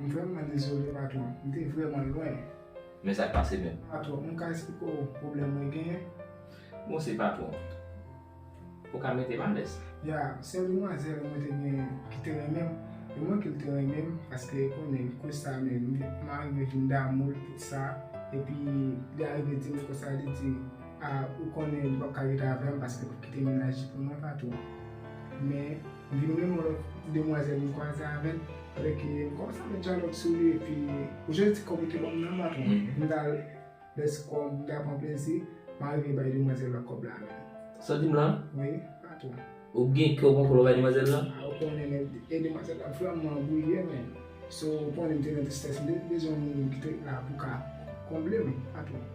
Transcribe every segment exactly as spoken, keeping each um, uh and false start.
M vrèman dezole, patwon. M te vrèman lwen. Men sa k pase menm? Patwon, m ka esplike w pwoblèm mwen genyen? Bon, se patwon. Ou ka mete m alèz. Ya, se yon demwazèl mwen te gen ki te renmen m. E mwen ke l te renmen m, paske konnen, kou sa menm, m arive vin damou l, tout sa. Epi, li arive di m konsa, li di, a, ou konnen, li p ap ka rete avè m, paske l ap kite mennaj li pou mwen, patwon. Men, m vin renmen yon lòt demwazèl, m kwaze avè l, pandan ke m kòmanse ap met dyalòg sou li, epi, ou jwenn ti kòb ou te ban m nan, patwon. Mhm. M t al Lè se kòb, m ta pran plezi, m arive bay demwazèl la kòb la menm. Sa w di m la? Wi, patwon. Ou gen kè w pran kòb la bay demwazèl la? A, ou konnen, men, e demwazèl la vrèman briye, men. So, ou konnen m te nan tristès, m te bezwen yon moun ki te la pou ka konble m, patwon.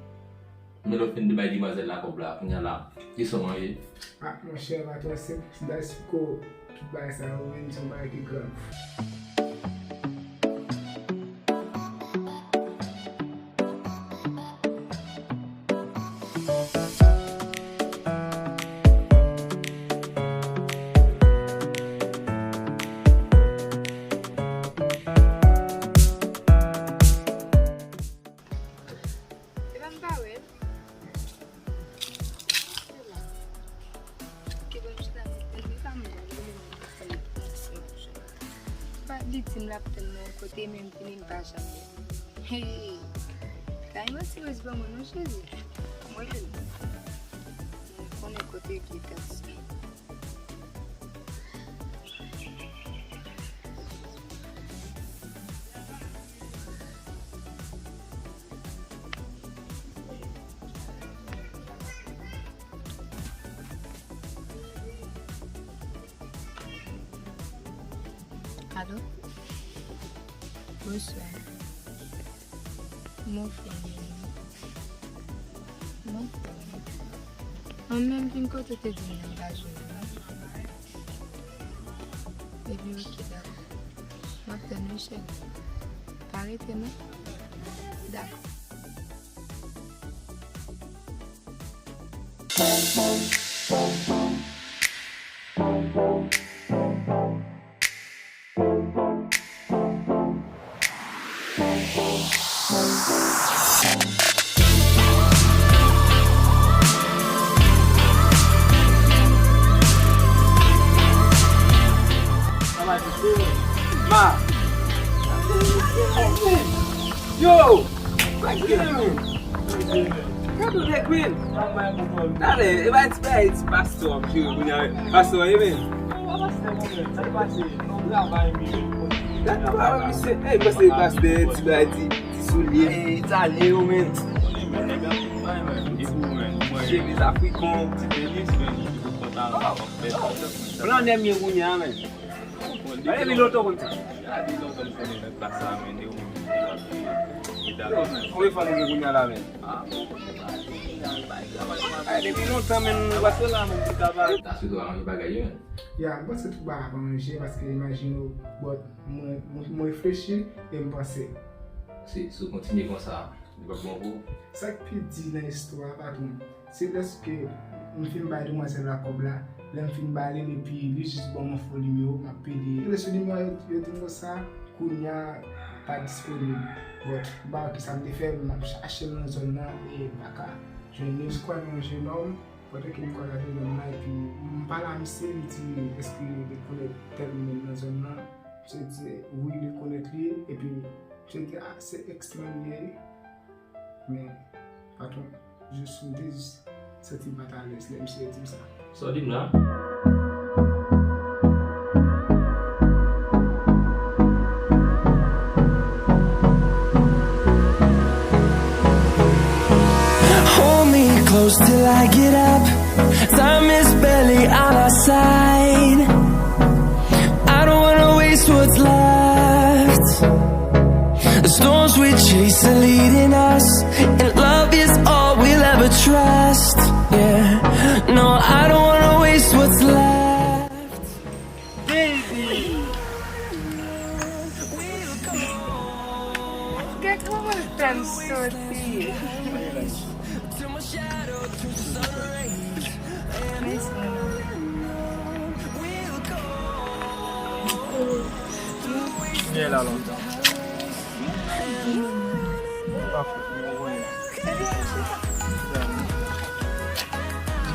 Men lè w fin de bay demwazèl la kòb la, kounye a la, kisa w manje? A, monchè, patwon, se, m ta esplike w tout bagay sa yo, men se yon bagay ki grav. Epa m pa wè l. Ki bon chita nan tèl li pa mwen li menm li pa li di m l ap tann mwen yon kote men m vini m pa janm wè l. Hey! Kay mwen serye ban mwen non Jezi. Mwen rele l. Mwen konnen kote l ye tansyon. Alo? Bonswa. Mwen fè mwen. Mwen fè mwen. Mwen menm vin kote w te di m nan pa jwenn ou non. Epi oke, dakò. M ap tann wi cheri. Pa rete non. Dakò. Ma! Yo! Sa k gen, men? Gade yon nèg, men. Talè, e pa ti bagay ti pastè w ap jere kounye a, men. Pastè w ye, men. Gade papa misye. Ey, pastè, pastè, ti bagay ti, ti soulye. Ey, Italyen yo, men. Chemiz afrikan. Flannè m ye kounye a, men. Gade depi lontan w konn sa. Konbyen fanm ou gen kounye a la, men? Gade depi lontan, men, nou pase la, men, pou travay. Aswè tou a manje bagay yo, men. Ya, m panse tout bagay ap ranje, paske imajine w, but mwen, mwen, mwen reflechi e m panse. Si, si w kontinye konsa, li p ap bon pou ou. Sa k pi di nan istwa a, patwon, se lèske m fin bay demwazèl la kòb la, lè m fin ba li l, epi li jis ban m yon fo nimewo, m ap pede. Rele sou nimewo a, yo, yo di m konsa, kounye a pa disponib. But, m pa wè kisa m te fè, m ap chache l nan zòn nan, e m pa ka jwenn li. M kwaze yon jenòm, pandan ke m kwaze ak jenòm nan, epi m pale a misye, li di, èske li rekonèt tèl moun nan zòn nan? Misye di, wi, li rekonèt li, epi misye di, a, se èks mwen li ye. Men, patwon, jis m te jis santi m pa t alèz lè misye di m sa. Sa w di m la? Hold me close till I get up. Time is barely on our side. I don't wanna waste what's left. The storms we chase are leading us, and love is all we'll ever trust. Yeah, no, I don't wanna waste what's left. Baby! Gad kòman l fè m soti. Mèsi. Byen la lontan. Sa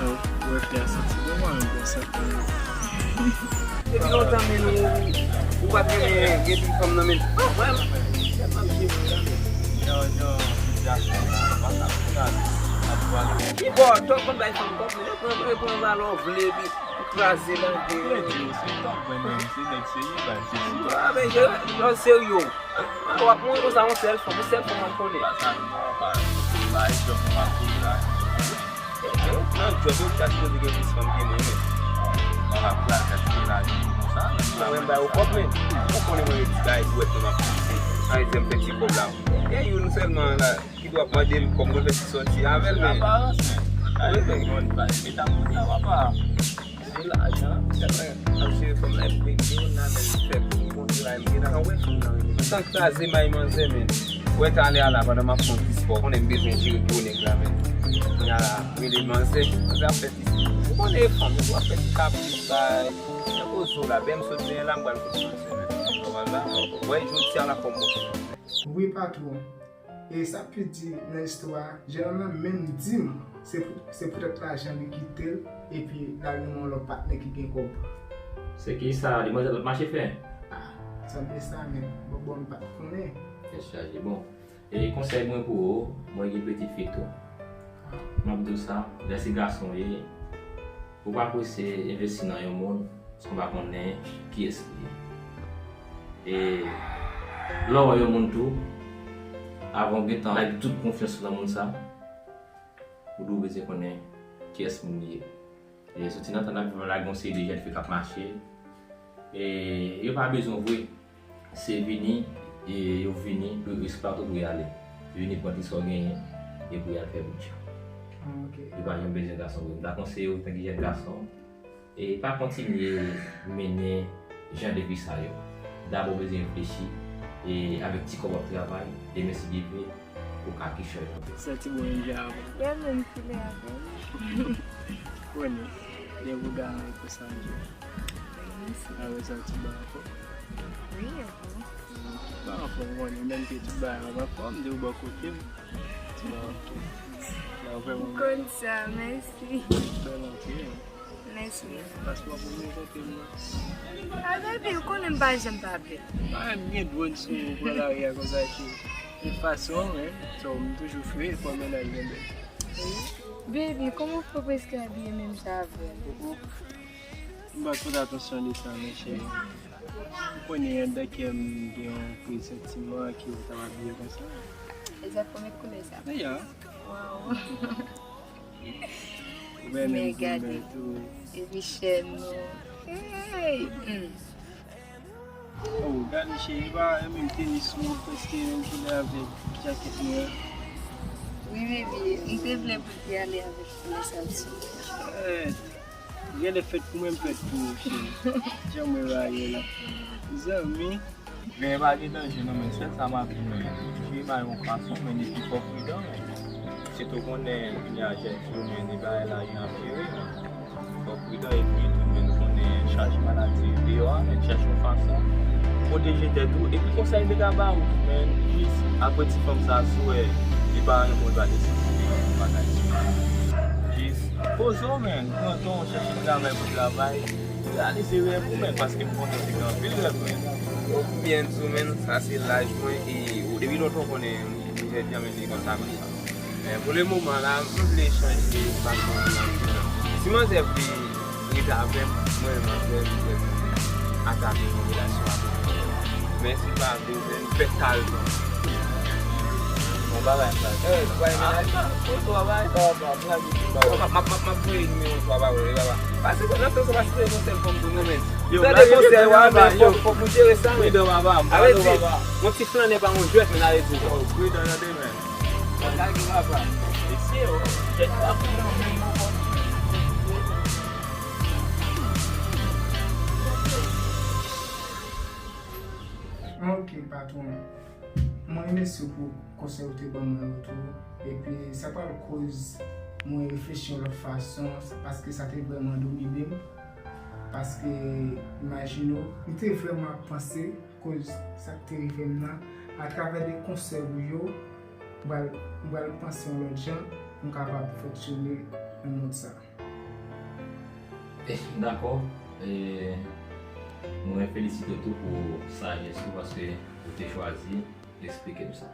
w wè fi a santi bon, mwen menm konsa. Depi lontan, men ou, ou pa t renmen gen ti fanm nan, men. Oh, mwen, tèlman m jere la, men. Yo, yo, ti gason, pa t ap pral, ap pral. Ki bò, tòk konn bay fanm kòb, men, pran, pran, pran valè w vle, epi ou kraze nan de. Vle di, se tòk, mwen menm, se nèg serye, bay, se serye. Ah, men, yo, yo, serye. W ap mouri konsa, yon sèl fanm, yon sèl fanm w ap konnen. Pa sa, non, pa, pa egzanp, w ap konnen la. Nan djòb yo, w ka sipoze gen plis fanm ke mwen menm. Mwen ap pral gade lavi konsa. Mwen, mwen bay ou kòb, men. Ou konnen mwen gen ti bagay dwèt mwen ap pase. An egzanp, fè ti kòb la. Gen youn sèlman la, ki dwe ap mande l kòb mwen fè ti sòti avè l, men. Aparans, men. Ay, men, yon bagay, se ta moun la, papa. Se lajan, sèlman ap jere fanm nan, epi youn nan men fè pou l montre la, m gen nan wè fanm nan renmen. Tan kraze may manzè, men. Wè talè a la, pandan m ap pran ti spò, konnen m bezwen jere gwo nèg la, men. Kounye a la, rele manzè, manzè ap fè ti, ou konnen fanm, ou ap fè ti kapris, bay, tankou zo la, bèm sot benyen la, m pral fout manzè, men. Nòmal la, wè, jodi a la kòm mwen. Wi, patwon. E sa k pi di nan istwa a, jennonm nan menm di m se pou, se poutèt lajan li kite l, epi l al nan men yon lòt patnè ki gen kòb. Se ki sa demwazèl ap mache fè? Ah, sanble sa, men bon, bon, m pa t konnen. Tèt chaje. Bon, e konsèy mwen pou ou, mwen gen pitit fi tou. Ah. M ap di w sa, lè se gason w ye, ou pa prese envesti nan yon moun san w pa konnen kiyès li ye. E lè w wè yon moun tou, avan w gentan bay tout konfyans ou nan moun sa, ou dwe bezwen konnen kiyès moun li ye. E soti nan tan n ap viv la, gen yon seri de jèn fi k ap mache. E yo pa bezwen vre. Se vini, e yo vini pou yo eksplwate w pou y ale. Vini pran ti sa w genyen, e pou y al fè bout chan. Ah, ok. Yo pa janm bezwen gason vre. M ta konseye w, tanki jèn gason, e pa kontinye mennen jan de vi sa yo. Dabò w bezwen reflechi, e avèk ti kòb w ap travay, demen si Dye vle, ou ka kichòy anpil. Santi bon deja avan. Bèl menm filè avè m. Konnen, lè w gade konsa, m di. Mèsi. Avè sa ti ba ankò. Wi, ankò. Ba ankò, konnen, menm ke ti ba ankò, m di w bò kote m. Ti ba ankò. La, vrèman. M konn sa, mèsi. Bèl anpil. Mèsi. Paske w ap reprezante m nan. A, baby, ou konnen m pa janm pa bèl. Pa menm gen dwòn sou pran lari a konsa, cheri. De fason, men, so, m toujou fre, fò mennaj mwen bèl. Wi. Baby, kòman w fè w prèske abiye menm jan avè m? M pa t pote atansyon de sa, men, cheri. Ou konnen anndan kè m gen yon presantiman ke w t ap abiye konsa. E sa premye koulè sa? Ya. Waw. Ou bèl menm jan m bèl tou. Epi chèn ou. Hey! Hmm. Oh, gade cheri, pa menm tenis ou, prèske menm koulè avèk jakèt mwen. Wi, baby, m te vle pou l te ale avèk koulè sa l sou. Eh, genlè fèt pou mwen, m fèt pou ou, cheri. Jan mwen rayi w la. Zanmi. Men pa gen danje non, men sèl sa m ap di, men, cheri, pa yon fason, men depi fò pridan, men. Sitou konnen, kounye a, jèn fi yo, men, li pa lajan ap jere, men. Fò pridan, epi tou, men, nou konnen chaj maladi deyò a, men, chèche yon fason pwoteje tèt ou, epi konsèy m te ka ba ou, men, jis apre ti fanm sa, si w wè li pa renmen w, l pa nesesite yon bagay sou li. Jis poze w, men, pran tan w, chèche travay pou travay, reyalize rèv ou, men, paske m konnen se gen anpil rèv, men. Ou byen di w, men, sa se laj mwen, e ou, depi lontan w konnen m toujou di, men, li konsa, konsa. Men pou le moman la, m vle chanje fason m ap viv la. Si manzè vle rete avè m, mwen menm manzè, m vle atake yon relasyon avè l. Men si l pa vle, m fè kal tou. Bon bagay, frè. Eh, ou pa gen mennaj? Ah, bon travay. Sa va, pa blague, pa. M ap, m ap, m ap, m ap voye nimewo twa ba ou, wi, papa. Pase nan sens ou pa sipoze gen yon sèl fanm tou, non, men. Yo, tande konsèy, wi, men fòk, fòk nou jere sa, men. Pridan, papa. Sa vle di, yon ti flannè pa yon jwèt, men, sa vle di. Yo, pridan, tande, men. Ok, patwon. Mwen remèsye w pou konsèy ou te ban mwen yo tou. Epi, sa pral koz mwen reflechi yon lòt fason, paske sa te vrèman domine m. Paske, imajine w, m te vrèman ap panse koz sa k te rive m nan, Atravè de konsèy ou yo, m pral, m pral panse yon lòt jan pou m kapab fonksyone nan mond sa. Dakò. E, mwen felisite w tou pou sajès ou paske ou te chwazi eksplike m sa.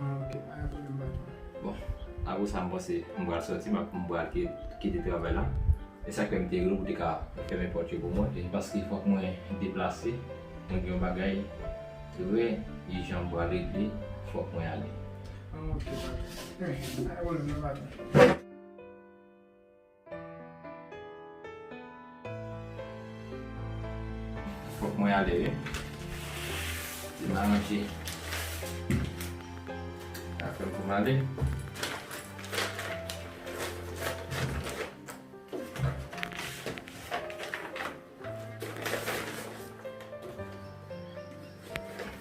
Ah, ok, pa gen pwoblèm, patwon. Bon, apre sa, m panse m pral sòti, m ap, m pral ki-, kite travay la. E sa k fè m te rele w pou te ka fèmen pòt yo pou mwen. E paske fòk mwen deplase, mwen gen yon bagay trè ijan m pral regle, fòk mwen ale. Ah, ok, patwon. Eh, pa gen pwoblèm, non, patwon. Fòk mwen ale, wi. Ti m aranje afè m pou m ale.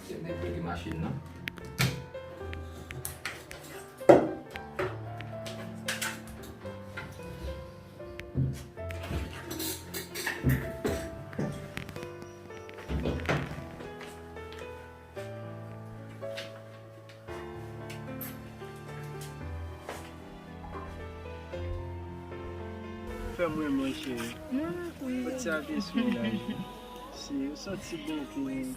Se m te plege machin nan. Fè m renmen w, cheri. Ou ti ap esme la. Si ou santi bon pou ou,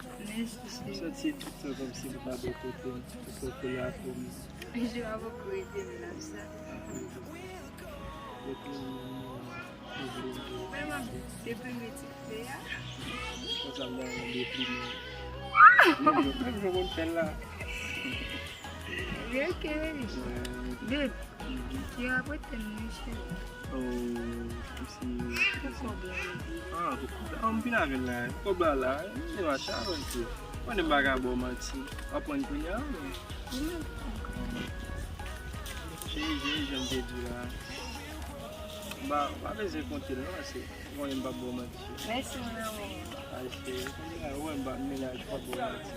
ou santi tout sa kòmsi ou pa bò kote m, ou poko la pou m. Jou a poko rive m la sa. Depi yon moun ou vle m. Mwen m ap deprime ti frè a. Konsa m ta renmen deprime. Menm jan, menm jan w konn fè l la. Ok. Babe, yo ap rete m wi cheri. Oh, kòm si. Pou kòb la. Ah, pou kòb la. Oh, m fin avè l la. Pou kòb la la. Se mache avè l tou. Mwen menm m pa ka ba w manti. W ap pran l kounye a wi. Cheri, cheri, jan m te di w la. M pa, m pa bezwen konte l non, paske ou konnen m p ap ba w manti. Mèsi, mon amour. Ay, cheri, ou konnen la, ou wè m pa, m menaj, m p ap ba w manti.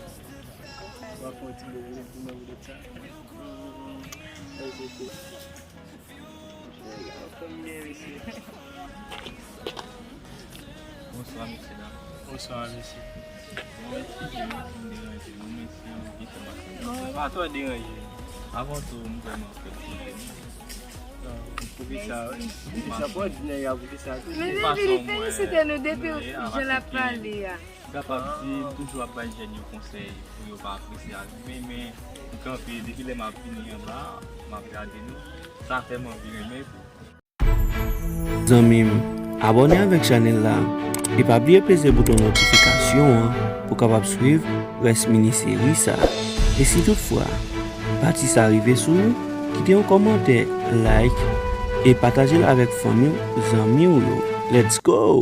W ap fè yon ti bebe pou mwen poutèt sa. Ay, cheri. Cheri, w ap fè m byen, mesye. Bonswa, mesye dam. Bonswa, mesye. Bon, eskize mwen si m deranje nou, men si yon kesyon m ap poze. Non, ou pa twò deranje. Avan tou, m vrèman felisite nou. Poukisa, wi? Poukisa, pou òdinè, a poukisa tou? Men baby, li felisite nou depi jan l ap pale a. M kapab di, m toujou ap bay jèn yo konsèy pou yo pa prese al rive, men m kanpe, depi lè m ap vini anba, m ap gade nou, sa fè m anvi renmen tou. Zanmi m, abòne avèk chanèl la e pa bliye peze bouton notifikasyon an pou w kapab swiv rès mini seri sa. E si toutfwa pati sa rive sou ou, kite yon kòmantè, like e pataje l avèk fanmi w, zanmi w yo. Let's go!